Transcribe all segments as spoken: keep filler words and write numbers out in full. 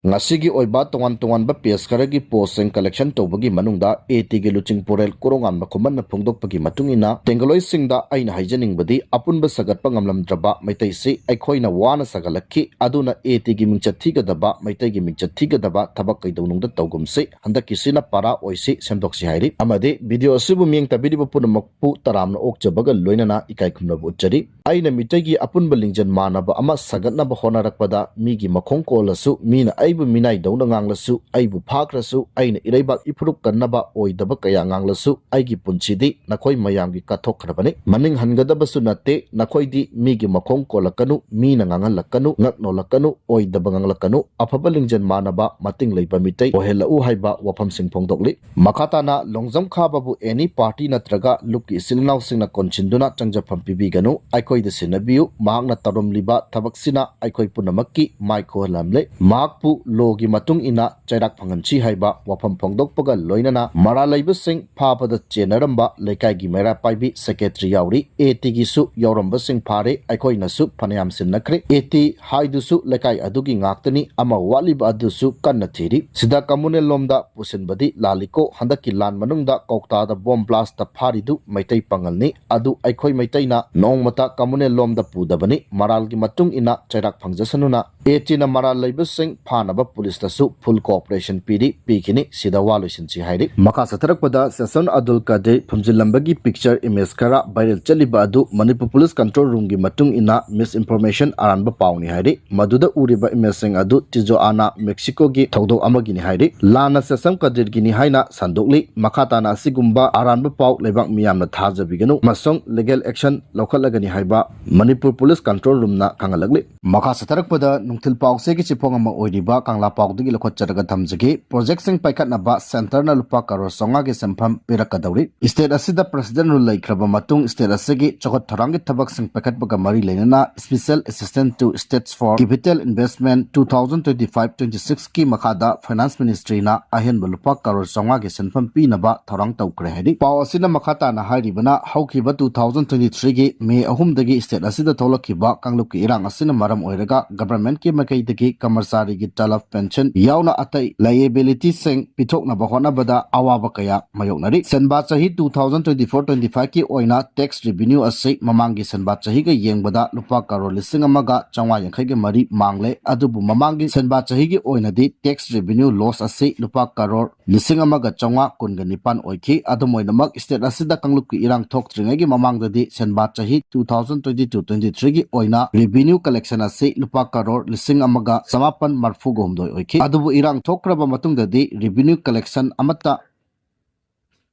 ꯉꯁꯤꯒꯤ ꯑꯣꯏꯕ ꯇꯣꯉꯥꯟ ꯇꯣꯉꯥꯟꯕ ꯄꯦꯖ ꯈꯔꯒꯤ ꯄꯣꯁꯁꯤꯡ ꯀꯂꯦꯛꯁꯟ ꯇꯧꯕꯒꯤ ꯃꯅꯨꯡꯗ ꯑꯦ ꯇꯤꯒꯤ ꯂꯨꯆꯤꯡꯄꯨꯔꯦꯜ ꯀꯣꯔꯣꯉꯥꯟꯕ ꯈꯨꯃꯟꯅ ꯐꯣꯡꯗꯣꯛꯄꯒꯤ ꯃꯇꯨꯡ ꯏꯟꯅ, ꯇꯦꯡꯒꯂꯣꯏꯁꯤꯡꯗ ꯑꯩꯅ ꯍꯥꯏꯖꯅꯤꯡꯕꯗꯤ, ꯑꯄꯨꯟꯕ ꯁꯥꯒꯠꯄ ꯉꯝꯂꯝꯗ꯭ꯔꯕ ꯃꯩꯇꯩꯁꯤ ꯑꯩꯈꯣꯏꯅ ꯋꯥꯅ ꯁꯥꯒꯠꯂꯛꯈꯤ꯫ ꯑꯗꯨꯅ ꯑꯦ ꯇꯤꯒꯤ ꯃꯤꯡꯆꯠ ꯊꯤꯒꯗꯕ, ꯃꯩꯇꯩꯒꯤ ꯃꯤꯡꯆꯠ ꯊꯤꯒꯗꯕ ꯊꯕꯛ ꯀꯩꯗꯧꯅꯨꯡꯗ ꯇꯧꯒꯨꯝꯁꯤ꯫ ꯍꯟꯗꯛꯀꯤꯁꯤꯅ ꯄꯔꯥ ꯑꯣꯏꯁꯤ, ꯁꯦꯝꯗꯣꯛꯁꯤ ꯍꯥꯏꯔꯤ꯫ ꯑꯃꯗꯤ ꯚꯤꯗꯤꯑꯣ ꯑꯁꯤꯕꯨ ꯃꯤꯠꯌꯦꯡ ꯇꯥꯕꯤꯔꯤꯕ ꯄꯨꯝꯅꯃꯛꯄꯨ ꯇꯔꯥꯝꯅ ꯑꯣꯛꯆꯕꯒ ꯂꯣꯏꯅꯅ ꯏꯀꯥꯏ ꯈꯨꯝꯅꯕ ꯎꯠꯆꯔꯤ꯫ ꯑꯩꯅ ꯃꯤꯇꯩꯒꯤ ꯑꯄꯨꯟꯕ ꯂꯤꯡꯖꯦꯜ ꯃꯥꯟꯅꯕ ꯑꯃ ꯁꯥꯒꯠꯅꯕ ꯍꯣꯠꯅꯔꯛꯄꯗ ꯃꯤꯒꯤ ꯃꯈꯣꯡ ꯀꯣꯜꯂꯁꯨ, ꯃꯤꯅ ꯑꯩꯕꯨ ꯃꯤꯅꯥꯏꯗꯧꯅ ꯉꯥꯡꯂꯁꯨ, ꯑꯩꯕꯨ ꯐꯥꯈ꯭ꯔꯁꯨ, ꯑꯩꯅ ꯏꯔꯩꯕꯥꯛ ꯏꯐꯨꯔꯨꯞ ꯀꯟꯅꯕ ꯑꯣꯏꯗꯕ ꯀꯌꯥ ꯉꯥꯡꯂꯁꯨ, ꯑꯩꯒꯤ ꯄꯨꯟꯁꯤꯗꯤ ꯅꯈꯣꯏ ꯃꯌꯥꯝꯒꯤ ꯀꯠꯊꯣꯛꯈ꯭ꯔꯕꯅꯤ꯫ ꯃꯅꯤꯡ ꯍꯟꯒꯗꯕꯁꯨ ꯅꯠꯇꯦ꯫ ꯅꯈꯣꯏꯗꯤ ꯃꯤꯒꯤ ꯃꯈꯣꯡ ꯀꯣꯜꯂꯛꯀꯅꯨ, ꯃꯤꯅ ꯉꯥꯡꯍꯜꯂꯛꯀꯅꯨ, ꯉꯛ ꯅꯣꯜꯂꯛꯀꯅꯨ, ꯑꯣꯏꯗꯕ ꯉꯥꯡꯂꯛꯀꯅꯨ, ꯑꯐꯕ ꯂꯤꯡꯖꯦꯜ ꯃꯥꯟꯅꯕ ꯃꯇꯤꯡ ꯂꯩꯕ ꯃꯤꯇꯩ ꯑꯣꯏꯍꯜꯂꯛꯎ ꯍꯥꯏꯕ ꯋꯥꯐꯝꯁꯤꯡ ꯐꯣꯡꯗꯣꯛꯂꯤ꯫ ꯃꯈꯥ ꯇꯥꯅ ꯂꯣꯡꯖꯝ ꯈꯥꯕꯕꯨ ꯑꯦꯅꯤ ꯄꯥꯔꯇꯤ ꯅꯠꯇ꯭ꯔꯒ ꯂꯨꯞꯀꯤ ꯏꯆꯤꯜ ꯏꯅꯥꯎꯁꯤꯡꯅ ꯀꯣꯟꯁꯤꯟꯗꯨꯅ ꯆꯪꯖꯐꯝ ꯄꯤꯕꯤꯒꯅꯨ꯫ ꯑꯩꯈꯣꯏꯗ ꯁꯤꯟꯅꯕꯤꯌꯨ꯫ ꯃꯍꯥꯛꯅ ꯇꯧꯔꯝꯂꯤꯕ ꯊꯕꯛꯁꯤꯅ ꯑꯩꯈꯣꯏ ꯄꯨꯝꯅꯃꯛꯀꯤ ꯃꯥꯏ ꯈꯨꯍꯜꯂꯝꯂꯦ꯫ ꯃꯍꯥꯛꯄꯨ ꯂꯣꯒꯤ ꯃꯇꯨꯡ ꯏꯟꯅ ꯆꯩꯔꯥꯛ ꯐꯪꯍꯟꯁꯤ ꯍꯥꯏꯕ ꯋꯥꯐꯝ ꯐꯣꯡꯗꯣꯛꯄꯒ ꯂꯣꯏꯅꯅ ꯃꯔꯥꯜ ꯂꯩꯕꯁꯤꯡ ꯐꯥꯕꯗ ꯆꯦꯟꯅꯔꯝꯕ ꯂꯩꯀꯥꯏꯒꯤ ꯃꯩꯔꯥ ꯄꯥꯏꯕꯤ, ꯁꯦꯀ꯭ꯔꯦꯇꯔꯤ ꯌꯥꯎꯔꯤ, ꯑꯦ ꯇꯤꯒꯤꯁꯨ ꯌꯥꯎꯔꯝꯕꯁꯤꯡ ꯐꯥꯔꯦ꯫ ꯑꯩꯈꯣꯏꯅꯁꯨ ꯐꯅꯌꯥꯝ ꯁꯤꯟꯅꯈ꯭ꯔꯦ꯫ ꯑꯦ ꯇꯤ ꯍꯥꯏꯗꯨꯁꯨ ꯂꯩꯀꯥꯏ ꯑꯗꯨꯒꯤ ꯉꯥꯛꯇꯅꯤ꯫ ꯑꯃ ꯋꯥꯠꯂꯤꯕ ꯑꯗꯨꯁꯨ ꯀꯟꯅ ꯊꯤꯔꯤ꯫ ꯁꯤꯗ ꯀꯝꯃꯨꯅꯦꯜ ꯂꯣꯝꯗ ꯄꯨꯁꯤꯟꯕꯗꯤ ꯂꯥꯜꯂꯤꯀꯣ꯫ ꯍꯟꯗꯛꯀꯤ ꯂꯥꯟ ꯃꯅꯨꯡꯗ ꯀꯧꯇꯥꯗ ꯕꯣꯝ ꯕ꯭ꯂꯥꯁꯇ ꯐꯥꯔꯤꯗꯨ ꯃꯩꯇꯩ ꯄꯥꯉꯜꯅꯤ꯫ ꯑꯗꯨ ꯑꯩꯈꯣꯏ ꯃꯩꯇꯩꯅ ꯅꯣꯡꯃꯇ ꯀꯝꯃꯨꯅꯦꯜ ꯂꯣꯝꯗ ꯄꯨꯗꯕꯅꯤ꯫ ꯃꯔꯥꯜꯒꯤ ꯃꯇꯨꯡ ꯏꯟꯅ ꯆꯩꯔꯥꯛ ꯐꯪꯖꯁꯅꯨꯅ ꯑꯦ ꯇꯤꯅ ꯃꯔꯥꯜ ꯂꯩꯕꯁꯤꯡ ꯐꯥꯅꯕ ꯄꯨꯂꯤꯁꯇꯁꯨ ꯐꯨꯜ ꯀꯣꯑꯣꯄꯔꯦꯁꯟ ꯄꯤꯔꯤ, ꯄꯤꯈꯤꯅꯤ꯫ ꯁꯤꯗ ꯋꯥ ꯂꯣꯏꯁꯤꯟꯁꯤ ꯍꯥꯏꯔꯤ꯫ ꯃꯈꯥ ꯆꯠꯊꯔꯛꯄꯗ ꯁꯦꯁꯟ ꯑꯗꯨꯜ ꯀꯗꯤꯔ ꯐꯨꯝꯖꯤꯜꯂꯝꯕꯒꯤ ꯄꯤꯛꯆꯔ ꯏꯃꯦꯖ ꯈꯔ ꯚꯥꯏꯔꯦꯜ ꯆꯠꯂꯤꯕ ꯑꯗꯨ ꯃꯅꯤꯄꯨꯔ ꯄꯨꯂꯤꯁ ꯀꯟꯇ꯭ꯔꯣꯜ ꯔꯨꯝꯒꯤ ꯃꯇꯨꯡ ꯏꯟꯅ ꯃꯤꯁ ꯏꯟꯐꯣꯔꯃꯦꯁꯟ, ꯑꯔꯥꯟꯕ ꯄꯥꯎꯅꯤ ꯍꯥꯏꯔꯤ꯫ ꯃꯗꯨꯗ ꯎꯔꯤꯕ ꯏꯃꯦꯖꯁꯤꯡ ꯑꯗꯨ ꯇꯤꯖꯣꯑꯥꯅꯥ, ꯃꯦꯛꯁꯤꯀꯣꯒꯤ ꯊꯧꯗꯣꯛ ꯑꯃꯒꯤꯅꯤ ꯍꯥꯏꯔꯤ꯫ ꯂꯥꯟꯅ ꯁꯦꯁꯝ ꯀꯗꯤꯔꯒꯤꯅꯤ ꯍꯥꯏꯅ ꯁꯟꯗꯣꯛꯂꯤ꯫ ꯃꯈꯥ ꯇꯥꯅ ꯑꯁꯤꯒꯨꯝꯕ ꯑꯔꯥꯟꯕ ꯄꯥꯎ ꯂꯩꯕꯥꯛ ꯃꯤꯌꯥꯝꯅ ꯊꯥꯖꯕꯤꯒꯅꯨ ꯑꯃꯁꯨꯡ ꯂꯤꯒꯦꯜ ꯑꯦꯛꯁꯟ ꯂꯧꯈꯠꯂꯒꯅꯤ ꯍꯥꯏꯕ ꯃꯅꯤꯄꯨꯔ ꯄꯨꯂꯤꯁ ꯀꯟꯇ꯭ꯔꯣꯜ ꯔꯨꯝꯅ ꯈꯪꯍꯜꯂꯛꯂꯤ꯫ ꯃꯈꯥ ꯆꯠꯊꯔꯛꯄꯗ ꯅꯨꯡꯊꯤꯜ ꯄꯥꯎꯆꯦꯒꯤ ꯆꯦꯐꯣꯡ ꯑꯃ ꯑꯣꯏꯔꯤꯕ ꯀꯪꯂꯥ ꯄꯥꯎꯗꯒꯤ ꯂꯧꯈꯠꯆꯔꯒ ꯊꯝꯖꯒꯦ꯫ ꯄ꯭ꯔꯣꯖꯦꯛꯁꯤꯡ ꯄꯥꯏꯈꯠꯅꯕ ꯁꯦꯟꯇꯔꯅ ꯂꯨꯄꯥ ꯀꯔꯣꯔ ꯆꯥꯝꯃꯉꯥꯒꯤ ꯁꯦꯟꯐꯝ ꯄꯤꯔꯛꯀꯗꯧꯔꯤ꯫ ꯁ꯭ꯇꯦꯠ ꯑꯁꯤꯗ ꯄ꯭ꯔꯁꯤꯗꯦꯟ ꯔꯨꯜ ꯂꯩꯈ꯭ꯔꯕ ꯃꯇꯨꯡ ꯁ꯭ꯇꯦꯠ ꯑꯁꯤꯒꯤ ꯆꯥꯎꯈꯠ ꯊꯧꯔꯥꯡꯒꯤ ꯊꯕꯛꯁꯤꯡ ꯄꯥꯏꯈꯠꯄꯒ ꯃꯔꯤ ꯂꯩꯅꯅ Special Assistance to States for Capital Investment two thousand twenty five twenty six ꯀꯤ ꯃꯈꯥꯗ ꯐꯥꯏꯅꯥꯟꯁ ꯃꯤꯅꯤꯁꯇ꯭ꯔꯤꯅ ꯑꯍꯦꯟꯕ ꯂꯨꯄꯥ ꯀꯔꯣꯔ ꯆꯥꯝꯃꯉꯥꯒꯤ ꯁꯦꯟꯐꯝ ꯄꯤꯅꯕ ꯊꯧꯔꯥꯡ ꯇꯧꯈ꯭ꯔꯦ ꯍꯥꯏꯔꯤ꯫ ꯄꯥꯎ ꯑꯁꯤꯅ ꯃꯈꯥ ꯇꯥꯅ ꯍꯥꯏꯔꯤꯕꯅ, ꯍꯧꯈꯤꯕ two thousand twenty three ꯒꯤ ꯃꯦ ꯑꯍꯨꯝꯗꯒꯤ ꯁ꯭ꯇꯦꯠ ꯑꯁꯤꯗ ꯊꯣꯛꯂꯛꯈꯤꯕ ꯀꯥꯡꯂꯨꯞꯀꯤ ꯏꯔꯥꯡ ꯑꯁꯤꯅ ꯃꯔꯝ ꯑꯣꯏꯔꯒ ꯒꯚꯔꯟꯃꯦꯟꯠꯀꯤ ꯃꯥꯏꯀꯩꯗꯒꯤ ꯀꯔꯃꯆꯥꯔꯤꯒꯤ ꯇꯂꯕ, ꯄꯦꯟꯁꯟ ꯌꯥꯎꯅ ꯑꯇꯩ ꯂꯥꯏꯑꯦꯕꯤꯂꯤꯇꯤꯁꯤꯡ ꯄꯤꯊꯣꯛꯅꯕ ꯍꯣꯠꯅꯕꯗ ꯑꯋꯥꯕ ꯀꯌꯥ ꯃꯥꯌꯣꯛꯅꯔꯤ꯫ ꯁꯦꯟꯕꯥ ꯆꯍꯤ two thousand twenty-four twenty-five ꯀꯤ ꯑꯣꯏꯅ ꯇꯦꯛꯁ ꯔꯦꯚꯤꯅ꯭ꯌꯨ ꯑꯁꯤ ꯃꯃꯥꯡꯒꯤ ꯁꯦꯟꯕꯥ ꯆꯍꯤꯒ ꯌꯦꯡꯕꯗ ꯂꯨꯄꯥ ꯀꯔꯣꯔ ꯂꯤꯁꯤꯡ ꯑꯃꯒ ꯆꯥꯝꯃꯉꯥ ꯌꯥꯡꯈꯩꯒ ꯃꯔꯤ ꯃꯥꯡꯂꯦ꯫ ꯑꯗꯨꯕꯨ ꯃꯃꯥꯡꯒꯤ ꯁꯦꯟꯕꯥ ꯆꯍꯤꯒꯤ ꯑꯣꯏꯅꯗꯤ ꯇꯦꯛꯁ ꯔꯦꯚꯤꯅ꯭ꯌꯨ ꯂꯣꯁ ꯑꯁꯤ ꯂꯨꯄꯥ ꯀꯔꯣꯔ ꯂꯤꯁꯤꯡ ꯑꯃꯒ ꯆꯥꯝꯃꯉꯥ ꯀꯨꯟꯒ ꯅꯤꯄꯥꯟ ꯑꯣꯏꯈꯤ꯫ ꯑꯗꯨꯝ ꯑꯣꯏꯅꯃꯛ, ꯁ꯭ꯇꯦꯠ ꯑꯁꯤꯗ ꯀꯥꯡꯂꯨꯞꯀꯤ ꯏꯔꯥꯡ ꯊꯣꯛꯇ꯭ꯔꯤꯉꯩꯒꯤ ꯃꯃꯥꯡꯗꯗꯤ ꯁꯦꯟꯕꯥ ꯆꯍꯤ two thousand twenty-two twenty-three ꯒꯤ ꯑꯣꯏꯅ ꯔꯦꯚꯤꯅ꯭ꯌꯨ ꯀꯂꯦꯛꯁꯟ ꯑꯁꯤ ꯂꯨꯄꯥ ꯀꯔꯣꯔ ꯂꯤꯁꯤꯡ ꯑꯃꯒ ꯆꯃꯥꯄꯟ ꯃꯔꯐꯨꯒ ꯍꯨꯝꯗꯣꯏ ꯑꯣꯏꯈꯤ꯫ ꯑꯗꯨꯕꯨ ꯏꯔꯥꯡ ꯊꯣꯛꯈ꯭ꯔꯕ ꯃꯇꯨꯡꯗꯗꯤ ꯔꯦꯚꯤꯅ꯭ꯌꯨ ꯀꯂꯦꯛꯁꯟ ꯑꯃꯠꯇ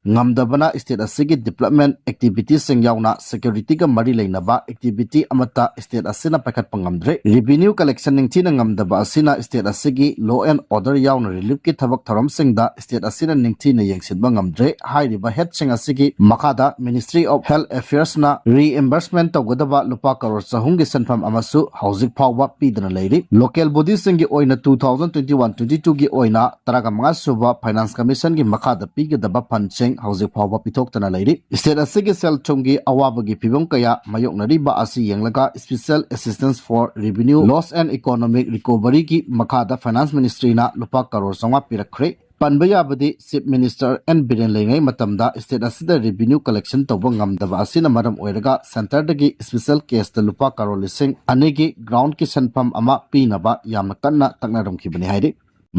ꯉꯝꯗꯕꯅ ꯁ꯭ꯇꯦꯠ ꯑꯁꯤꯒꯤ ꯗꯤꯕ꯭ꯂꯞꯃꯦꯟ ꯑꯦꯛꯇꯤꯚꯤꯇꯤꯁꯁꯤꯡ ꯌꯥꯎꯅ ꯁꯦꯀ꯭ꯌꯨꯔꯤꯇꯤꯒ ꯃꯔꯤ ꯂꯩꯅꯕ ꯑꯦꯛꯇꯤꯚꯤꯇꯤ ꯑꯃꯠꯇ ꯁ꯭ꯇꯦꯠ ꯑꯁꯤꯅ ꯄꯥꯏꯈꯠꯄ ꯉꯝꯗ꯭ꯔꯦ꯫ ꯔꯦꯚꯤꯅ꯭ꯌꯨ ꯀꯂꯦꯛꯁꯟ ꯅꯤꯡꯊꯤꯅ ꯉꯝꯗꯕ ꯑꯁꯤꯅ ꯁ꯭ꯇꯦꯠ ꯑꯁꯤꯒꯤ ꯂꯣ ꯑꯦꯟ ꯑꯣꯔꯗꯔ ꯌꯥꯎꯅ ꯔꯤꯂꯤꯐꯀꯤ ꯊꯕꯛ ꯊꯧꯔꯝꯁꯤꯡꯗ ꯁ꯭ꯇꯦꯠ ꯑꯁꯤꯅ ꯅꯤꯡꯊꯤꯅ ꯌꯦꯡꯁꯤꯟꯕ ꯉꯝꯗ꯭ꯔꯦ꯫ ꯍꯥꯏꯔꯤꯕ ꯍꯦꯗꯁꯤꯡ ꯑꯁꯤꯒꯤ ꯃꯈꯥꯗ Ministry of Health Affairsꯅ reimbursement ꯇꯧꯒꯗꯕ ꯂꯨꯄꯥ ꯀꯔꯣꯔ ꯆꯍꯨꯝꯒꯤ ꯁꯦꯟꯐꯝ ꯑꯃꯁꯨ ꯍꯧꯖꯤꯛ ꯐꯥꯎꯕ ꯄꯤꯗꯅ ꯂꯩꯔꯤ꯫ ꯂꯣꯀꯦꯜ ꯕꯣꯗꯤꯁꯤꯡꯒꯤ ꯑꯣꯏꯅ two thousand twenty-one twenty-two ꯒꯤ ꯑꯣꯏꯅ ꯇꯔꯥꯃꯉꯥ ꯁꯨꯕ ꯐꯥꯏꯅꯥꯟꯁ ꯀꯃꯤꯁꯟꯒꯤ ꯃꯈꯥꯗ ꯄꯤꯒꯗꯕ ꯐꯟꯁꯤꯡ ꯍꯧꯖꯤꯛ ꯐꯥꯎꯕ ꯄꯤꯊꯣꯛꯇꯅ ꯂꯩꯔꯤ꯫ ꯁ꯭ꯇꯦꯠ ꯑꯁꯤꯒꯤ ꯁꯦꯜ ꯊꯨꯝꯒꯤ ꯑꯋꯥꯕꯒꯤ ꯐꯤꯚꯝ ꯀꯌꯥ ꯃꯥꯌꯣꯛꯅꯔꯤꯕ ꯑꯁꯤ ꯌꯦꯡꯂꯒ Special Assistance for Revenue Loss and Economic Recoveryꯒꯤ ꯃꯈꯥꯗ ꯐꯥꯏꯅꯥꯟꯁ ꯃꯤꯅꯤꯁꯇ꯭ꯔꯤꯅ ꯂꯨꯄꯥ ꯀꯔꯣꯔ ꯆꯥꯝꯃꯉꯥ ꯄꯤꯔꯛꯈ꯭ꯔꯦ꯫ ꯄꯟꯕ ꯌꯥꯕꯗꯤ, ꯆꯤꯐ ꯃꯤꯅꯤꯁꯇꯔ ꯑꯦꯟ ꯕꯤꯔꯦꯟ ꯂꯩꯔꯤꯉꯩ ꯃꯇꯝꯗ ꯁ꯭ꯇꯦꯠ ꯑꯁꯤꯗ ꯔꯦꯚꯤꯅ꯭ꯌꯨ ꯀꯂꯦꯛꯁꯟ ꯇꯧꯕ ꯉꯝꯗꯕ ꯑꯁꯤꯅ ꯃꯔꯝ ꯑꯣꯏꯔꯒ ꯁꯦꯟꯇꯔꯗꯒꯤ ꯁ꯭ꯄꯦꯁꯦꯜ ꯀꯦꯁꯇ ꯂꯨꯄꯥ ꯀꯔꯣꯔ ꯂꯤꯁꯤꯡ ꯑꯅꯤꯒꯤ ꯒ꯭ꯔꯥꯎꯟꯒꯤ ꯁꯦꯟꯐꯝ ꯑꯃ ꯄꯤꯅꯕ ꯌꯥꯝꯅ ꯀꯟꯅ ꯇꯛꯅꯔꯝꯈꯤꯕꯅꯤ ꯍꯥꯏꯔꯤ꯫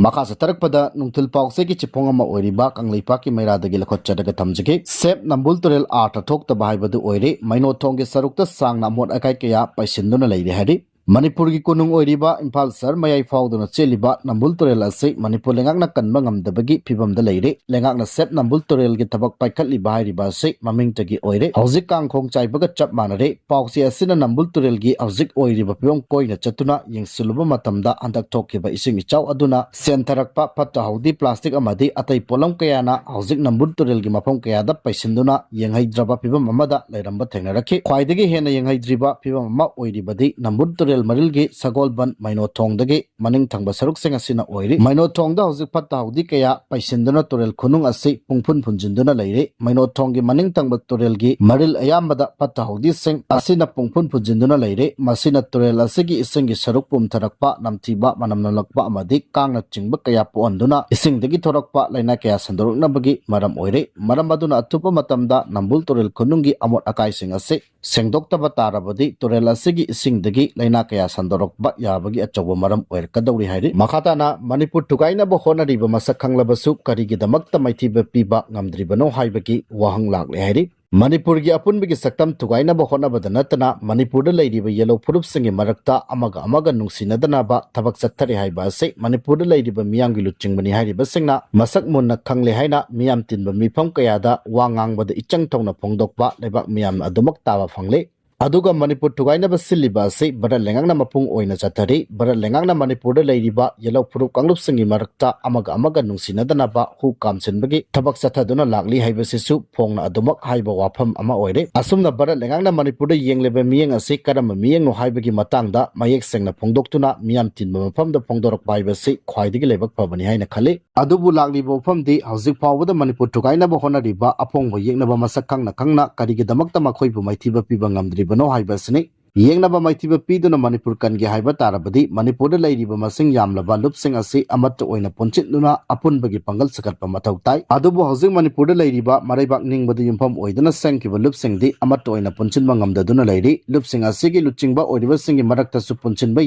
ꯃꯈꯥ ꯆꯠꯊꯔꯛꯄꯗ ꯅꯨꯡꯊꯤꯜ ꯄꯥꯎꯆꯦꯒꯤ ꯆꯤꯐꯣꯡ ꯑꯃ ꯑꯣꯏꯔꯤꯕ ꯀꯪꯂꯩꯄꯥꯛꯀꯤ ꯃꯩꯔꯥꯗꯒꯤ ꯂꯧꯈꯠꯆꯔꯒ ꯊꯝꯖꯒꯦ꯫ ꯁꯦꯞ ꯅꯝꯕꯨꯜ ꯇꯨꯔꯦꯜ ꯑꯥꯔꯊ ꯊꯣꯛꯇꯕ ꯍꯥꯏꯕꯗꯨ ꯑꯣꯏꯔꯦ꯫ ꯃꯩꯅꯣꯊꯣꯡꯒꯤ ꯁꯔꯨꯛꯇ ꯁꯥꯡꯅ ꯑꯃꯣꯠ ꯑꯀꯥꯏ ꯀꯌꯥ ꯄꯩꯁꯤꯟꯗꯨꯅ ꯂꯩꯔꯦ ꯍꯥꯏꯔꯤ꯫ ꯃꯅꯤꯄꯨꯔꯒꯤ ꯀꯣꯅꯨꯡ ꯑꯣꯏꯔꯤꯕ ꯏꯝꯐꯥꯜ ꯁꯍꯔ ꯃꯌꯥꯏ ꯐꯥꯎꯗꯨꯅ ꯆꯦꯜꯂꯤꯕ ꯅꯝꯕꯨꯜ ꯇꯨꯔꯦꯜ ꯑꯁꯤ ꯃꯅꯤꯄꯨꯔ ꯂꯩꯉꯥꯛꯅ ꯀꯟꯕ ꯉꯝꯗꯕꯒꯤ ꯐꯤꯕꯝꯗ ꯂꯩꯔꯦ꯫ ꯂꯩꯉꯥꯛꯅ ꯁꯦꯞ ꯅꯝꯕꯨꯜ ꯇꯨꯔꯦꯜꯒꯤ ꯊꯕꯛ ꯄꯥꯏꯈꯠꯂꯤꯕ ꯍꯥꯏꯔꯤꯕ ꯑꯁꯤ ꯃꯃꯤꯡꯇꯒꯤ ꯑꯣꯏꯔꯦ꯫ ꯍꯧꯖꯤꯛ ꯀꯥꯡꯈꯣꯡ ꯆꯥꯏꯕꯒ ꯆꯞ ꯃꯥꯟꯅꯔꯦ꯫ ꯄꯥꯎꯆꯦ ꯑꯁꯤꯅ ꯅꯝꯕꯨꯜ ꯇꯨꯔꯦꯜꯒꯤ ꯍꯧꯖꯤꯛ ꯑꯣꯏꯔꯤꯕ ꯐꯤꯕꯝ ꯀꯣꯏꯅ ꯆꯠꯇꯨꯅ ꯌꯦꯡꯁꯤꯜꯂꯨꯕ ꯃꯇꯝꯗ ꯍꯟꯗꯛ ꯊꯣꯛꯈꯤꯕ ꯏꯁꯤꯡ ꯏꯆꯥꯎ ꯑꯗꯨꯅ ꯁꯦꯟꯊꯔꯛꯄ ꯐꯠꯇ ꯍꯥꯎꯗꯤ, ꯄ꯭ꯂꯥꯁꯇꯤꯛ ꯑꯃꯗꯤ ꯑꯇꯩ ꯄꯣꯠꯂꯝ ꯀꯌꯥꯅ ꯍꯧꯖꯤꯛ ꯅꯝꯕꯨꯜ ꯇꯨꯔꯦꯜꯒꯤ ꯃꯐꯝ ꯀꯌꯥꯗ ꯄꯩꯁꯤꯟꯗꯨꯅ ꯌꯦꯡꯍꯩꯗ꯭ꯔꯕ ꯐꯤꯕꯝ ꯑꯃꯗ ꯂꯩꯔꯝꯕ ꯊꯦꯡꯅꯔꯛꯈꯤ꯫ ꯈ꯭ꯋꯥꯏꯗꯒꯤ ꯍꯦꯟꯅ ꯌꯦꯡꯍꯩꯗ꯭ꯔꯤꯕ ꯐꯤꯕꯝ ꯑꯃ ꯑꯣꯏꯔꯤꯕꯗꯤ ꯅꯝꯕꯨꯜ ꯇꯨꯔꯦꯜ ꯃꯔꯤꯜꯒꯤ ꯁꯒꯣꯜꯕꯟ ꯃꯩꯅꯣꯊꯣꯡꯗꯒꯤ ꯃꯅꯤꯡ ꯊꯪꯕ ꯁꯔꯨꯛꯁꯤꯡ ꯑꯁꯤꯅ ꯑꯣꯏꯔꯤ꯫ ꯃꯩꯅꯣꯊꯣꯡꯗ ꯍꯧꯖꯤꯛ ꯐꯠꯇ ꯍꯥꯎꯗꯤ ꯀꯌꯥ ꯄꯩꯁꯤꯟꯗꯨꯅ ꯇꯨꯔꯦꯜ ꯈꯨꯅꯨꯡ ꯑꯁꯤ ꯄꯨꯡꯐꯨꯟ ꯐꯨꯟꯖꯤꯟꯗꯨꯅ ꯂꯩꯔꯤ꯫ ꯃꯩꯅꯣꯊꯣꯡꯒꯤ ꯃꯅꯤꯡ ꯊꯪꯕ ꯇꯨꯔꯦꯜꯒꯤ ꯃꯔꯤꯜ ꯑꯌꯥꯝꯕꯗ ꯐꯠꯇ ꯍꯥꯎꯗꯤꯁꯤꯡ ꯑꯁꯤꯅ ꯄꯨꯡꯐꯨꯟ ꯐꯨꯟꯖꯤꯟꯗꯨꯅ ꯂꯩꯔꯤ꯫ ꯃꯁꯤꯅ ꯇꯨꯔꯦꯜ ꯑꯁꯤꯒꯤ ꯏꯁꯤꯡꯒꯤ ꯁꯔꯨꯛ ꯄꯨꯝꯊꯔꯛꯄ, ꯅꯝꯊꯤꯕ, ꯃꯅꯝ ꯅꯝꯂꯛꯄ ꯑꯃꯗꯤ ꯀꯥꯡꯅ ꯆꯤꯡꯕ ꯀꯌꯥ ꯄꯣꯛꯍꯟꯗꯨꯅ ꯏꯁꯤꯡꯗꯒꯤ ꯊꯣꯔꯛꯄ ꯂꯥꯏꯅꯥ ꯀꯌꯥ ꯁꯟꯗꯣꯔꯛꯅꯕꯒꯤ ꯃꯔꯝ ꯑꯣꯏꯔꯦ꯫ ꯃꯔꯝ ꯑꯗꯨꯅ ꯑꯊꯨꯕ ꯃꯇꯝꯗ ꯅꯝꯕꯨꯜ ꯇꯨꯔꯦꯜ ꯈꯨꯅꯨꯡꯒꯤ ꯑꯃꯣꯠ ꯑꯀꯥꯏꯁꯤꯡ ꯑꯁꯤ ꯁꯦꯡꯗꯣꯛꯇꯕ ꯇꯥꯔꯕꯗꯤ ꯇꯨꯔꯦꯜ ꯑꯁꯤꯒꯤ ꯏꯁꯤꯡꯗꯒꯤ ꯂꯥꯏꯅꯥ ꯀꯌꯥ ꯁꯟꯗꯣꯔꯛꯄ ꯌꯥꯕꯒꯤ ꯑꯆꯧꯕ ꯃꯔꯝ ꯑꯣꯏꯔꯛꯀꯗꯧꯔꯤ ꯍꯥꯏꯔꯤ꯫ ꯃꯈꯥ ꯇꯥꯅ ꯃꯅꯤꯄꯨꯔ ꯊꯨꯒꯥꯏꯅꯕ ꯍꯣꯠꯅꯔꯤꯕ ꯃꯁꯛ ꯈꯪꯂꯕꯁꯨ ꯀꯔꯤꯒꯤꯗꯃꯛꯇ ꯃꯥꯏꯊꯤꯕ ꯄꯤꯕ ꯉꯝꯗ꯭ꯔꯤꯕꯅꯣ ꯍꯥꯏꯕꯒꯤ ꯋꯥꯍꯪ ꯂꯥꯛꯂꯦ ꯍꯥꯏꯔꯤ꯫ ꯃꯅꯤꯄꯨꯔꯒꯤ ꯑꯄꯨꯟꯕꯒꯤ ꯁꯛꯇꯝ ꯊꯨꯒꯥꯏꯅꯕ ꯍꯣꯠꯅꯕꯗ ꯅꯠꯇꯅ ꯃꯅꯤꯄꯨꯔꯗ ꯂꯩꯔꯤꯕ ꯌꯦꯜꯍꯧ ꯐꯨꯔꯨꯞꯁꯤꯡꯒꯤ ꯃꯔꯛꯇ ꯑꯃꯒ ꯑꯃꯒ ꯅꯨꯡꯁꯤꯅꯗꯅꯕ ꯊꯕꯛ ꯆꯠꯊꯔꯤ ꯍꯥꯏꯕ ꯑꯁꯤ ꯃꯅꯤꯄꯨꯔꯗ ꯂꯩꯔꯤꯕ ꯃꯤꯌꯥꯝꯒꯤ ꯂꯨꯆꯤꯡꯕꯅꯤ ꯍꯥꯏꯔꯤꯕꯁꯤꯡꯅ ꯃꯁꯛ ꯃꯨꯟꯅ ꯈꯪꯂꯦ ꯍꯥꯏꯅ ꯃꯤꯌꯥꯝ ꯇꯤꯟꯕ ꯃꯤꯐꯝ ꯀꯌꯥꯗ ꯋꯥ ꯉꯥꯡꯕꯗ ꯏꯆꯪ ꯊꯧꯅ ꯐꯣꯡꯗꯣꯛꯄ ꯂꯩꯕꯥꯛ ꯃꯤꯌꯥꯝꯅ ꯑꯗꯨꯃꯛ ꯇꯥꯕ ꯐꯪꯂꯦ꯫ ꯑꯗꯨꯒ ꯃꯅꯤꯄꯨꯔ ꯊꯨꯒꯥꯏꯅꯕ ꯁꯤꯜꯂꯤꯕ ꯑꯁꯤ ꯚꯥꯔꯠ ꯂꯩꯉꯥꯛꯅ ꯃꯄꯨꯡ ꯑꯣꯏꯅ ꯆꯠꯊꯔꯤ꯫ ꯚꯥꯔꯠ ꯂꯩꯉꯥꯛꯅ ꯃꯅꯤꯄꯨꯔꯗ ꯂꯩꯔꯤꯕ ꯌꯦꯜꯍꯧ ꯐꯨꯔꯨꯞ ꯀꯥꯡꯂꯨꯞꯁꯤꯡꯒꯤ ꯃꯔꯛꯇ ꯑꯃꯒ ꯑꯃꯒ ꯅꯨꯡꯁꯤꯅꯗꯅꯕ ꯍꯨ ꯀꯥꯝꯁꯤꯟꯕꯒꯤ ꯊꯕꯛ ꯆꯠꯊꯗꯨꯅ ꯂꯥꯛꯂꯤ ꯍꯥꯏꯕꯁꯤꯁꯨ ꯐꯣꯡꯅ ꯑꯗꯨꯃꯛ ꯍꯥꯏꯕ ꯋꯥꯐꯝ ꯑꯃ ꯑꯣꯏꯔꯦ꯫ ꯑꯁꯨꯝꯅ ꯚꯥꯔꯠ ꯂꯩꯉꯥꯛꯅ ꯃꯅꯤꯄꯨꯔꯗ ꯌꯦꯡꯂꯤꯕ ꯃꯤꯠꯌꯦꯡ ꯑꯁꯤ ꯀꯔꯝꯕ ꯃꯤꯠꯌꯦꯡꯅꯣ ꯍꯥꯏꯕꯒꯤ ꯃꯇꯥꯡꯗ ꯃꯌꯦꯛ ꯁꯦꯡꯅ ꯐꯣꯡꯗꯣꯛꯇꯨꯅ ꯃꯤꯌꯥꯝ ꯇꯤꯟꯕ ꯃꯐꯝꯗ ꯐꯣꯡꯗꯣꯔꯛꯄ ꯍꯥꯏꯕꯁꯤ ꯈ꯭ꯋꯥꯏꯗꯒꯤ ꯂꯥꯏꯕꯛ ꯐꯕꯅꯤ ꯍꯥꯏꯅ ꯈꯜꯂꯤ꯫ ꯑꯗꯨꯕꯨ ꯂꯥꯛꯂꯤꯕ ꯋꯥꯐꯝꯗꯤ ꯍꯧꯖꯤꯛ ꯐꯥꯎꯕꯗ ꯃꯅꯤꯄꯨꯔ ꯊꯨꯒꯥꯏꯅꯕ ꯍꯣꯠꯅꯔꯤꯕ ꯑꯄꯣꯡꯕ ꯌꯦꯛꯅꯕ ꯃꯁꯛ ꯈꯪꯅ ꯈꯪꯅ ꯀꯔꯤꯒꯤꯗꯃꯛꯇ ꯃꯈꯣꯏꯕꯨ ꯃꯥꯏꯊꯤꯕ ꯄꯤꯕ ꯉꯝꯗ꯭ꯔꯤꯕꯅꯣ ꯍꯥꯏꯕ ꯑꯁꯤꯅꯤ꯫ ꯌꯦꯛꯅꯕ ꯃꯥꯏꯊꯤꯕ ꯄꯤꯗꯨꯅ ꯃꯅꯤꯄꯨꯔ ꯀꯟꯒꯦ ꯍꯥꯏꯕ ꯇꯥꯔꯕꯗꯤ ꯃꯅꯤꯄꯨꯔꯗ ꯂꯩꯔꯤꯕ ꯃꯁꯤꯡ ꯌꯥꯝꯂꯕ ꯂꯨꯞꯁꯤꯡ ꯑꯁꯤ ꯑꯃꯠꯇ ꯑꯣꯏꯅ ꯄꯨꯟꯁꯤꯟꯗꯨꯅ ꯑꯄꯨꯟꯕꯒꯤ ꯄꯥꯡꯒꯜ ꯁꯥꯒꯠꯄ ꯃꯊꯧ ꯇꯥꯏ꯫ ꯑꯗꯨꯕꯨ ꯍꯧꯖꯤꯛ ꯃꯅꯤꯄꯨꯔꯗ ꯂꯩꯔꯤꯕ ꯃꯔꯩꯕꯥꯛ ꯅꯤꯡꯕꯗ ꯌꯨꯝꯐꯝ ꯑꯣꯏꯗꯨꯅ ꯁꯦꯝꯈꯤꯕ ꯂꯨꯞꯁꯤꯡꯗꯤ ꯑꯃꯠꯇ ꯑꯣꯏꯅ ꯄꯨꯟꯁꯤꯟꯕ ꯉꯝꯗꯗꯨꯅ ꯂꯩꯔꯤ꯫ ꯂꯨꯞꯁꯤꯡ ꯑꯁꯤꯒꯤ ꯂꯨꯆꯤꯡꯕ ꯑꯣꯏꯔꯤꯕꯁꯤꯡꯒꯤ ꯃꯔꯛꯇꯁꯨ ꯄꯨꯟꯁꯤꯟꯕ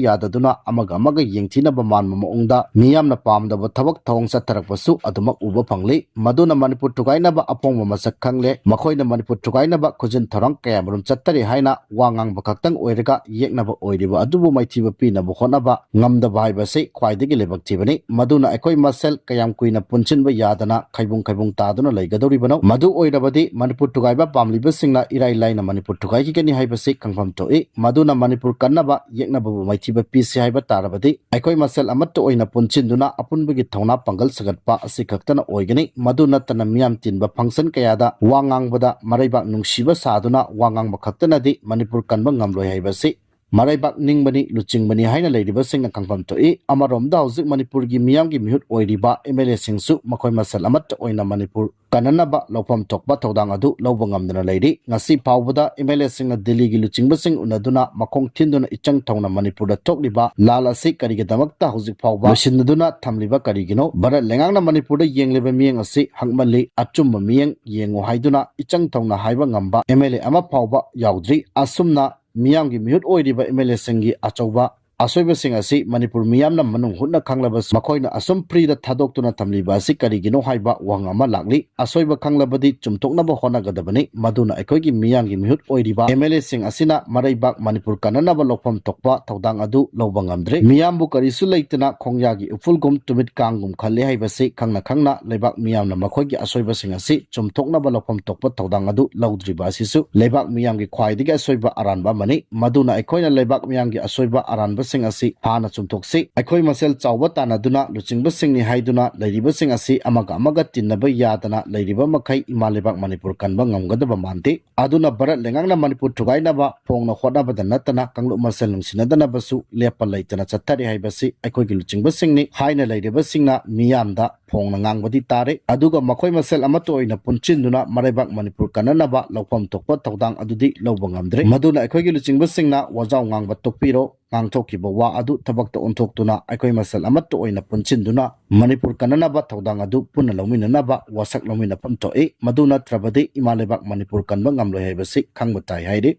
ꯌꯥꯗꯗꯨꯅ ꯑꯃꯒ ꯑꯃꯒ ꯌꯦꯡꯊꯤꯅꯕ ꯃꯥꯟꯕ ꯃꯑꯣꯡꯗ ꯃꯤꯌꯥꯝꯅ ꯄꯥꯝꯗꯕ ꯊꯕꯛ ꯊꯧꯑꯣꯡ ꯆꯠꯊꯔꯛꯄꯁꯨ ꯑꯗꯨꯃꯛ ꯎꯕ ꯐꯪꯂꯤ꯫ ꯃꯗꯨꯅ ꯃꯅꯤꯄꯨꯔ ꯊꯨꯒꯥꯏꯅꯕ ꯑꯄꯣꯡꯕ ꯃꯁꯛ ꯈꯪꯂꯦ꯫ ꯃꯈꯣꯏꯅ ꯃꯅꯤꯄꯨꯔ ꯊꯨꯒꯥꯏꯅꯕ ꯈꯨꯖꯤꯟ ꯊꯧꯔꯥꯡ ꯀꯌꯥꯃꯔꯨꯝ ꯆꯠꯊꯔꯤ ꯍꯥꯏꯅ ꯋꯥ ꯉꯥꯡꯕ ꯈꯛꯇꯪ ꯑꯣꯏꯔꯒ ꯌꯦꯛꯅꯕ ꯑꯣꯏꯔꯤꯕ ꯑꯗꯨꯕꯨ ꯃꯥꯏꯊꯤꯕ ꯄꯤꯅꯕ ꯍꯣꯠꯅꯕ ꯉꯝꯗꯕ ꯍꯥꯏꯕꯁꯤ ꯈ꯭ꯋꯥꯏꯗꯒꯤ ꯂꯥꯏꯕꯛ ꯊꯤꯕꯅꯤ꯫ ꯃꯗꯨꯅ ꯑꯩꯈꯣꯏ ꯃꯁꯦꯜ ꯀꯌꯥꯝ ꯀꯨꯏꯅ ꯄꯨꯟꯁꯤꯟꯕ ꯌꯥꯗꯅ ꯈꯩꯕꯨꯡ ꯈꯩꯕꯨꯡ ꯇꯥꯗꯨꯅ ꯂꯩꯒꯗꯧꯔꯤꯕꯅꯣ? ꯃꯗꯨ ꯑꯣꯏꯔꯕꯗꯤ ꯃꯅꯤꯄꯨꯔ ꯊꯨꯒꯥꯏꯕ ꯄꯥꯝꯂꯤꯕꯁꯤꯡꯅ ꯏꯔꯥꯏ ꯂꯥꯏꯅ ꯃꯅꯤꯄꯨꯔ ꯊꯨꯒꯥꯏꯈꯤꯒꯅꯤ ꯍꯥꯏꯕꯁꯤ ꯈꯪꯐꯝ ꯊꯣꯛꯏ꯫ ꯃꯗꯨꯅ ꯃꯅꯤꯄꯨꯔ ꯀꯟꯅꯕ ꯌꯦꯛꯅꯕꯕꯨ ꯃꯥꯏꯊꯤꯕ ꯄꯤꯁꯤ ꯍꯥꯏꯕ ꯇꯥꯔꯕꯗꯤ ꯑꯩꯈꯣꯏ ꯃꯁꯦꯜ ꯑꯃꯠꯇ ꯑꯣꯏꯅ ꯄꯨꯟꯁꯤꯟꯗꯨꯅ ꯑꯄꯨꯟꯕꯒꯤ ꯊꯧꯅꯥ ꯄꯥꯡꯒꯜ ꯁꯥꯒꯠꯄ ꯑꯁꯤ ꯈꯛꯇꯅ ꯑꯣꯏꯒꯅꯤ꯫ ꯃꯗꯨ ꯅꯠꯇꯅ ꯃꯤꯌꯥꯝ ꯇꯤꯟꯕ function ꯀꯌꯥꯗ ꯋꯥ ꯉꯥꯡꯕꯗ ꯃꯔꯩꯕꯥꯛ ꯅꯨꯡꯁꯤꯕ ꯁꯥꯗꯨꯅ ꯋꯥ ꯉꯥꯡꯕ ꯈꯛꯇꯅꯗꯤ ꯃꯅꯤꯄꯨꯔ ꯀꯟꯕ ꯉꯝꯂꯣꯏ ꯍꯥꯏꯕꯁꯤ ꯃꯔꯩꯕꯥꯛ ꯅꯤꯡꯕꯅꯤ, ꯂꯨꯆꯤꯡꯕꯅꯤ ꯍꯥꯏꯅ ꯂꯩꯔꯤꯕꯁꯤꯡꯅ ꯈꯪꯐꯝ ꯊꯣꯛꯏ꯫ ꯑꯃꯔꯣꯝꯗ ꯍꯧꯖꯤꯛ ꯃꯅꯤꯄꯨꯔꯒꯤ ꯃꯤꯌꯥꯝꯒꯤ ꯃꯤꯍꯨꯠ ꯑꯣꯏꯔꯤꯕ ꯑꯦꯝ ꯑꯦꯜ ꯑꯦꯁꯤꯡꯁꯨ ꯃꯈꯣꯏ ꯃꯁꯦꯜ ꯑꯃꯠꯇ ꯑꯣꯏꯅ ꯃꯅꯤꯄꯨꯔ ꯀꯟꯅꯅꯕ ꯂꯧꯐꯝ ꯊꯣꯛꯄ ꯊꯧꯗꯥꯡ ꯑꯗꯨ ꯂꯧꯕ ꯉꯝꯗꯅ ꯂꯩꯔꯤ꯫ ꯉꯁꯤ ꯐꯥꯎꯕꯗ ꯑꯦꯝ ꯑꯦꯜ ꯑꯦꯁꯤꯡꯅ ꯗꯤꯜꯂꯤꯒꯤ ꯂꯨꯆꯤꯡꯕꯁꯤꯡ ꯎꯅꯗꯨꯅ ꯃꯈꯣꯡ ꯊꯤꯟꯗꯨꯅ ꯏꯆꯪ ꯊꯧꯅ ꯃꯅꯤꯄꯨꯔꯗ ꯊꯣꯛꯂꯤꯕ ꯂꯥꯜ ꯑꯁꯤ ꯀꯔꯤꯒꯤꯗꯃꯛꯇ ꯍꯧꯖꯤꯛ ꯐꯥꯎꯕ ꯂꯣꯏꯁꯤꯟꯅꯗꯨꯅ ꯊꯝꯂꯤꯕ ꯀꯔꯤꯒꯤꯅꯣ? ꯚꯥꯔꯠ ꯂꯩꯉꯥꯛꯅ ꯃꯅꯤꯄꯨꯔꯗ ꯌꯦꯡꯂꯤꯕ ꯃꯤꯠꯌꯦꯡ ꯑꯁꯤ ꯍꯛꯃꯜꯂꯤ, ꯑꯆꯨꯝꯕ ꯃꯤꯠꯌꯦꯡ ꯌꯦꯡꯉꯨ ꯍꯥꯏꯗꯨꯅ ꯏꯆꯪ ꯊꯧꯅ ꯍꯥꯏꯕ ꯉꯝꯕ ꯑꯦꯝ ꯑꯦꯜ ꯑꯦ ꯑꯃ ꯐꯥꯎꯕ ꯌꯥꯎꯗ꯭ꯔꯤ꯫ ꯑꯁꯨꯝꯅ ꯃꯤꯌꯥꯝꯒꯤ ꯃꯤꯍꯨꯠ ꯑꯣꯏꯔꯤꯕ ꯑꯦꯝ ꯑꯦꯜ ꯑꯦꯁꯤꯡꯒꯤ ꯑꯆꯧꯕ ꯑꯁꯣꯏꯕꯁꯤꯡ ꯑꯁꯤ ꯃꯅꯤꯄꯨꯔ ꯃꯤꯌꯥꯝꯅ ꯃꯅꯨꯡ ꯍꯨꯠꯅ ꯈꯪꯂꯕꯁꯨ ꯃꯈꯣꯏꯅ ꯑꯁꯨꯝ ꯐ꯭ꯔꯤꯗ ꯊꯥꯗꯣꯛꯇꯨꯅ ꯊꯝꯂꯤꯕ ꯑꯁꯤ ꯀꯔꯤꯒꯤꯅꯣ ꯍꯥꯏꯕ ꯋꯥꯍꯪ ꯑꯃ ꯂꯥꯛꯂꯤ꯫ ꯑꯁꯣꯏꯕ ꯈꯪꯂꯕꯗꯤ ꯆꯨꯝꯊꯣꯛꯅꯕ ꯍꯣꯠꯅꯒꯗꯕꯅꯤ꯫ ꯃꯗꯨꯅ ꯑꯩꯈꯣꯏꯒꯤ ꯃꯤꯌꯥꯝꯒꯤ ꯃꯤꯍꯨꯠ ꯑꯣꯏꯔꯤꯕ ꯑꯦꯝ ꯑꯦꯜ ꯑꯦꯁꯤꯡ ꯑꯁꯤꯅ ꯃꯔꯩꯕꯥꯛ ꯃꯅꯤꯄꯨꯔ ꯀꯟꯅꯅꯕ ꯂꯧꯐꯝ ꯊꯣꯛꯄ ꯊꯧꯗꯥꯡ ꯑꯗꯨ ꯂꯧꯕ ꯉꯝꯗ꯭ꯔꯦ꯫ ꯃꯤꯌꯥꯝꯕꯨ ꯀꯔꯤꯁꯨ ꯂꯩꯇꯅ ꯈꯣꯡꯌꯥꯒꯤ ꯎꯐꯨꯜꯒꯨꯝ ꯇꯨꯃꯤꯠ ꯀꯥꯡꯒꯨꯝ ꯈꯜꯂꯤ ꯍꯥꯏꯕꯁꯤ ꯈꯪꯅ ꯈꯪꯅ ꯂꯩꯕꯥꯛ ꯃꯤꯌꯥꯝꯅ ꯃꯈꯣꯏꯒꯤ ꯑꯁꯣꯏꯕꯁꯤꯡ ꯑꯁꯤ ꯆꯨꯝꯊꯣꯛꯅꯕ ꯂꯧꯐꯝ ꯊꯣꯛꯄ ꯊꯧꯗꯥꯡ ꯑꯗꯨ ꯂꯧꯗ꯭ꯔꯤꯕ ꯑꯁꯤꯁꯨ ꯂꯩꯕꯥꯛ ꯃꯤꯌꯥꯝꯒꯤ ꯈ꯭ꯋꯥꯏꯗꯒꯤ ꯑꯁꯣꯏꯕ ꯑꯔꯥꯟꯕ ꯑꯃꯅꯤ꯫ ꯃꯗꯨꯅ ꯑꯩꯈꯣꯏꯅ ꯂꯩꯕꯥꯛ ꯃꯤꯌꯥꯝꯒꯤ ꯑꯁꯣꯏꯕ ꯑꯔꯥꯟꯕꯁꯤꯡ ꯑꯁꯤ ꯍꯥꯟꯅ ꯆꯨꯝꯊꯣꯛꯁꯤ꯫ ꯑꯩꯈꯣꯏ ꯃꯁꯦꯜ ꯆꯥꯎꯕ ꯇꯥꯟꯅꯗꯨꯅ ꯂꯨꯆꯤꯡꯕꯁꯤꯡꯅꯤ ꯍꯥꯏꯗꯨꯅ ꯂꯩꯔꯤꯕꯁꯤꯡ ꯑꯁꯤ ꯑꯃꯒ ꯑꯃꯒ ꯇꯤꯟꯅꯕ ꯌꯥꯗꯅ ꯂꯩꯔꯤꯕ ꯃꯈꯩ ꯏꯃꯥ ꯂꯩꯕꯥꯛ ꯃꯅꯤꯄꯨꯔ ꯀꯟꯕ ꯉꯝꯒꯗꯕ ꯃꯥꯟꯗꯦ꯫ ꯑꯗꯨꯅ ꯚꯥꯔꯠ ꯂꯩꯉꯥꯛꯅ ꯃꯅꯤꯄꯨꯔ ꯊꯨꯒꯥꯏꯅꯕ ꯐꯣꯡꯅ ꯍꯣꯠꯅꯕꯗ ꯅꯠꯇꯅ ꯀꯥꯡꯂꯨꯞ ꯃꯁꯦꯜ ꯅꯨꯡꯁꯤꯅꯗꯅꯕꯁꯨ ꯂꯦꯞꯄ ꯂꯩꯇꯅ ꯆꯠꯊꯔꯤ ꯍꯥꯏꯕꯁꯤ ꯑꯩꯈꯣꯏꯒꯤ ꯂꯨꯆꯤꯡꯕꯁꯤꯡꯅꯤ ꯍꯥꯏꯅ ꯂꯩꯔꯤꯕꯁꯤꯡꯅ ꯃꯤꯌꯥꯝꯗ ꯐꯣꯡꯅ ꯉꯥꯡꯕꯗꯤ ꯇꯥꯔꯦ꯫ ꯑꯗꯨꯒ ꯃꯈꯣꯏ ꯃꯁꯦꯜ ꯑꯃꯠꯇ ꯑꯣꯏꯅ ꯄꯨꯟꯁꯤꯟꯗꯨꯅ ꯃꯔꯩꯕꯥꯛ ꯃꯅꯤꯄꯨꯔ ꯀꯟꯅꯅꯕ ꯂꯧꯐꯝ ꯊꯣꯛꯄ ꯊꯧꯗꯥꯡ ꯑꯗꯨꯗꯤ ꯂꯧꯕ ꯉꯝꯗ꯭ꯔꯦ꯫ ꯃꯗꯨꯅ ꯑꯩꯈꯣꯏꯒꯤ ꯂꯨꯆꯤꯡꯕꯁꯤꯡꯅ ꯋꯥꯖꯥꯎ ꯉꯥꯡꯕ ꯇꯣꯛꯄꯤꯔꯣ꯫ ꯉꯥꯡꯊꯣꯛꯈꯤꯕ ꯋꯥ ꯑꯗꯨ ꯊꯕꯛꯇ ꯑꯣꯟꯊꯣꯛꯇꯨꯅ ꯑꯩꯈꯣꯏ ꯃꯁꯦꯜ ꯑꯃꯠꯇ ꯑꯣꯏꯅ ꯄꯨꯟꯁꯤꯟꯗꯨꯅ ꯃꯅꯤꯄꯨꯔ ꯀꯟꯅꯅꯕ ꯊꯧꯗꯥꯡ ꯑꯗꯨ ꯄꯨꯟꯅ ꯂꯧꯃꯤꯟꯅꯅꯕ ꯋꯥꯁꯛ ꯂꯧꯃꯤꯟꯅꯐꯝ ꯊꯣꯛꯏ꯫ ꯃꯗꯨ ꯅꯠꯇ꯭ꯔꯕꯗꯤ ꯏꯃꯥ ꯂꯩꯕꯥꯛ ꯃꯅꯤꯄꯨꯔ ꯀꯟꯕ ꯉꯝꯂꯣꯏ ꯍꯥꯏꯕꯁꯤ ꯈꯪꯕ ꯇꯥꯏ ꯍꯥꯏꯔꯤ꯫